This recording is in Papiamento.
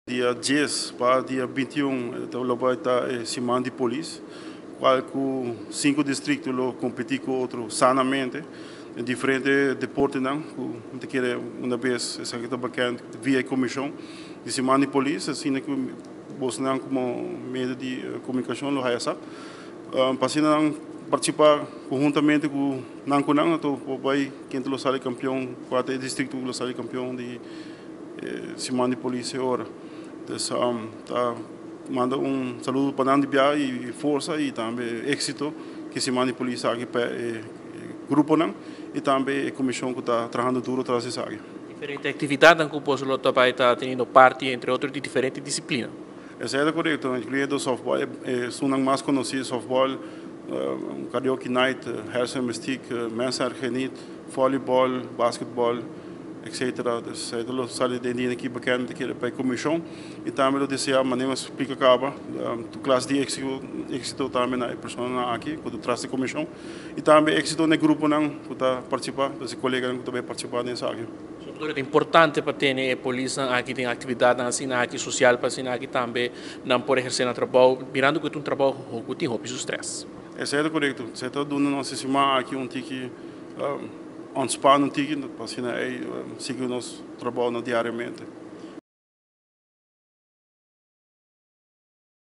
Dia 10 pa dia 21 lo bay ta Siman di Polis, cual cu cinco districto lo competi cu otro sanamente den diferente deportenan cu mi ta kere una bes esaki ta bekend via e comision di Siman di Polis, asina cu bosnan como medio di comunicacion lo haya sa pa asina nan participa conhuntamente cu nan cu nan, anto por bay ken ta lo sali campeon, cua ta e districto cu lo sali campeon di Siman di Polis e ora. Dus ta manda un saludo pa nan di bia y forsa y tambe exito cu Siman di Polis aki pa e gruponan y tambe e comision cu ta trahando duro tras di esaki. Diferente actividadnan cu boso lo ta bay ta teniendo parti, entre otro di diferente disciplina. Esey ta corecto, incluyendo softball, esunnan mas conoci, softball, karaoke night, Hersen Mystiek, Mensen Ergeniet, volleyball, basketball, etc. Dus esey ta lo sali den dia aki bekend pa e comision y tambe lo desea, manera mi a splica caba, tur clase di exito tambe na e personanan aki cu ta tras di comision y tambe exito na e gruponan cu ta participa, dus e coleganan cu ta bay participa den esaki. Sobre todo ta importante pa tene e polisnan aki den actividadnan asina aki social pa asina aki tambe nan por eherce nan trabou, mirando cu ta un trabou cu tin hopi su stress. Esey ta corecto. Esey ta duna nos e siman aki un tiki ontspan un tiki pa asina ey sigui nos trabounan diariamente.